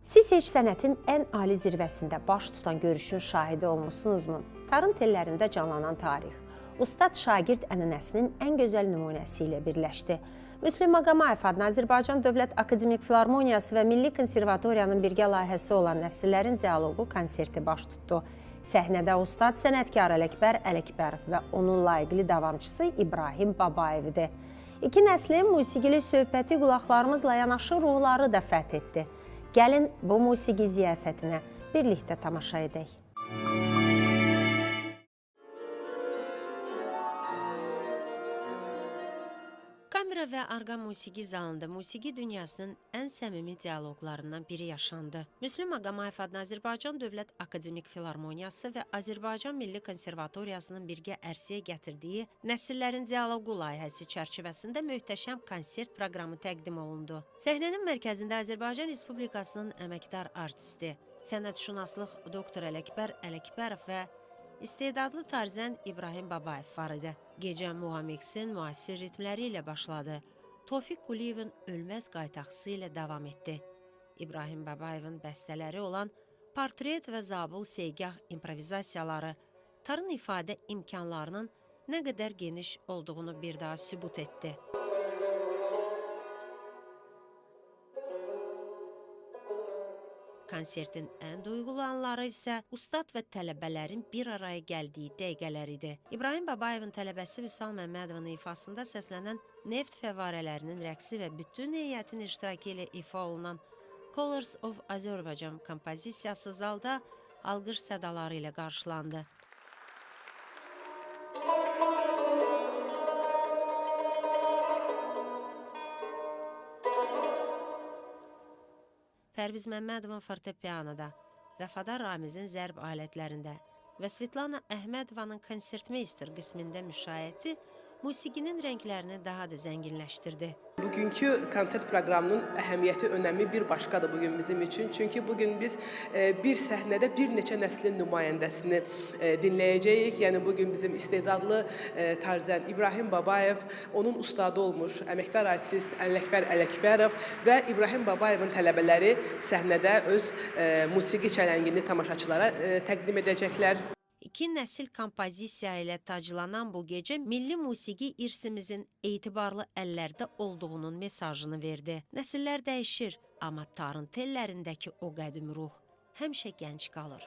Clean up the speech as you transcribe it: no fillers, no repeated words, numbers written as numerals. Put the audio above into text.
Siz heç sənətin ən ali zirvəsində baş tutan görüşün şahidi olmusunuzmu? Tarın tellərində canlanan tarix, ustad şagird ənənəsinin ən gözəl nümunəsi ilə birləşdi. Müslim Maqomayev adına Azərbaycan Dövlət Akademik Filarmoniyası və Milli Konservatoriyanın birgə layihəsi olan Nəsillərin Dialoqu konserti baş tutdu. Səhnədə ustad sənətkar Ələkbər Ələkbərov və onun layiqli davamçısı İbrahim Babayev idi. İki nəslin musiqili söhbəti qulaqlarımızla yanaşı ruhları da fəth etdi. Gəlin bu musiqi ziyafətinə birlikdə tamaşa edək. Kamera və arqa musiqi zalında musiqi dünyasının ən səmimi dialoqlarından biri yaşandı. Müslim Maqomayev adına Azərbaycan Dövlət Akademik Filarmoniyası və Azərbaycan Milli Konservatoriyasının birgə ərsəyə gətirdiyi Nəsillərin Dialoqu layihəsi çərçivəsində möhtəşəm konsert proqramı təqdim olundu. Səhnənin mərkəzində Azərbaycan Respublikasının əməkdar artisti, sənətşünaslıq doktor Ələkbər Ələkbərov və istedadlı tarzən İbrahim Babayev var idi. Gecə Muğamiksin müasir ritmləri ilə başladı. Tofiq Quliyevin ölməz qaytaqsı ilə davam etdi. İbrahim Babayevin bəstələri olan Portret və Zabul Seygah improvizasiyaları tarın ifadə imkanlarının nə qədər geniş olduğunu bir daha sübut etdi. Konsertin ən duyğulu anları isə ustad və tələbələrin bir araya gəldiyi dəqiqələr idi. İbrahim Babayevin tələbəsi Vüsal Məmmədovun ifasında səslənən neft fəvvarələrinin rəqsi və bütün heyətin iştirakı ilə ifa olunan Colors of Azerbaijan kompozisiyası zalda alqış sədaları ilə qarşılandı. Pərviz Məmmədovun fortepianoda, Vəfadar Ramizin zərb alətlərində və Svetlana Əhmədovanın konsertmeyster qismində müşayiəti musiqinin rənglərini daha da zənginləşdirdi. Bugünkü konsert proqramının əhəmiyyəti, önəmi bir başqadır bugün bizim üçün. Çünki bugün biz bir səhnədə bir neçə nəslin nümayəndəsini dinləyəcəyik. Yəni bugün bizim istedadlı tarzən İbrahim Babayev, onun ustadı olmuş əməkdar artist Ələkbər Ələkbərov və İbrahim Babayevin tələbələri səhnədə öz musiqi çələngini tamaşaçılara təqdim edəcəklər. İki nəsil kompozisiya ilə taclanan bu gecə milli musiqi irsimizin etibarlı əllərdə olduğunun mesajını verdi. Nəsillər dəyişir, amma tarın tellərindəki o qədim ruh həmişə gənc qalır.